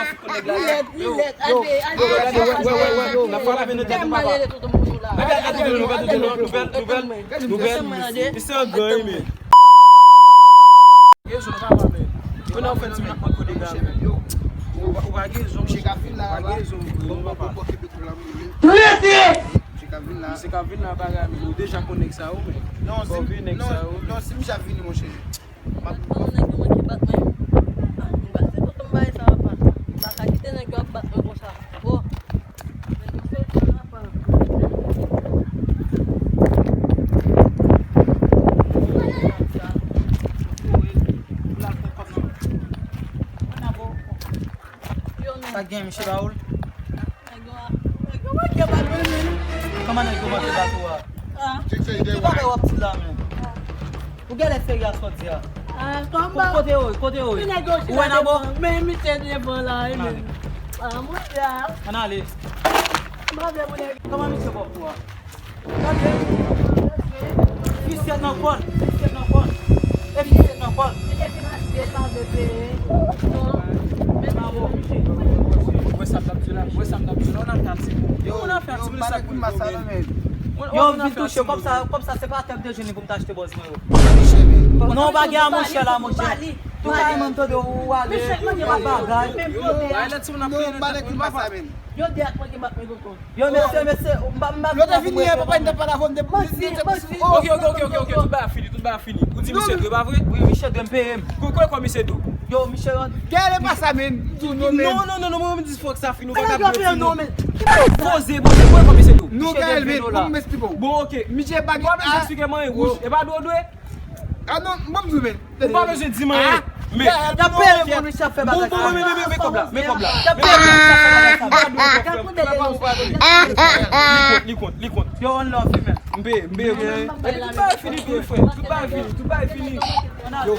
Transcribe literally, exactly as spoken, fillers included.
Li lèd, li lèd. Yo, yo, gade, wè, wè, wè, wè. N ap pale avè nou tèt nou, papa. Gade, gade, gade, nouvèl, nouvèl, nouvèl, nouvèl, nouvèl. Misye an gran, wi, men. Rezon, papa, men. Kounye a w fè di m n ap manke de gade. Ou pa, ou pa gen rezon, monchè. Ou pa gen rezon, ou pa. Misye ka vin la. Misye ka vin la, bagay, men ou deja konn nèg sa yo, men. Non, si, non, non, si misye ap vini, monchè. M ap, nèg yo manke bat mwen. Ah, m pral fè tonton bagay sa, papa. M pa ka kite nèg yo ap bat mwen konsa. Oh. Nèg yo fè sa, papa. Sa gen, misye pa ou l? Nèg yo a, nèg yo manke bat mwen, men. Kòman nèg yo manke bat ou a? Ah. Ki bagay w ap di la, men? Ou genlè serye a sa w di a? Ah, kòman? Kote yo ye? Kote yo ye? Ou wè n a bò? Men misye devan la, wi, men. Ah, monchè. Ann ale. M pa vle pou nèg. Kòman misye fè pou a? Gade. Fisyèt nan kò l, fisyèt nan kò l. E fisyèt nan kò l. Misye fin achte pa vle peye. Non. Men pa bon. Wè sa m t ap di la, wè sa m t ap di la, w nan kal se pou. Yo, moun ap fè ti moun sa pou yo, men. Yo, m vin touche, kòb sa, kòb sa se pa tèt de jeni pou m ta achte bòz mwen yo. Non, w pa gen a monchè la, monchè. Tou ka e manm tande ou ale, w ap bagay. Yo, ba nèg vin pase a, men. Yo, de ak mwen ki bat mwen tonton. Yo, mesye, mesye, m pa, m pa. Yo te vini yè, papa, n te pale avè w, m te. Ok, ok, ok, ok, ok, tout bagay fini, tout bagay fini. Ou di misye dwe, pa vre? Wi, misye dwe, m peye m. Kò, kò, kò misye dwe? Yo, misye. Gade pa sa, men. Non, non, non, non, mwen, m di fòk sa fini, ou pa ka dwe di non. Poze, poze, kò, kò misye dwe? Non, Gaël, men, pou m esplike w. Bon, ok. Misye pa gen. Ou pa bezwen esplike mwen, wouj, e pa dwe, dwe? Ah non, bon, m di w, men. Ou pa bezwen di m anyen. Men. Y ap peye pou misye ap fè bagay sa. Bon, bon, men, men, men, men kòb la, men kòb la. Y ap peye pou misye ap fè bagay sa. Li kont, li kont, li kont. Yo, one love, man. M peye, m peye, m peye. Epi tout bagay fini, tou, frè. Tout bagay fini, tout bagay fini. Yo.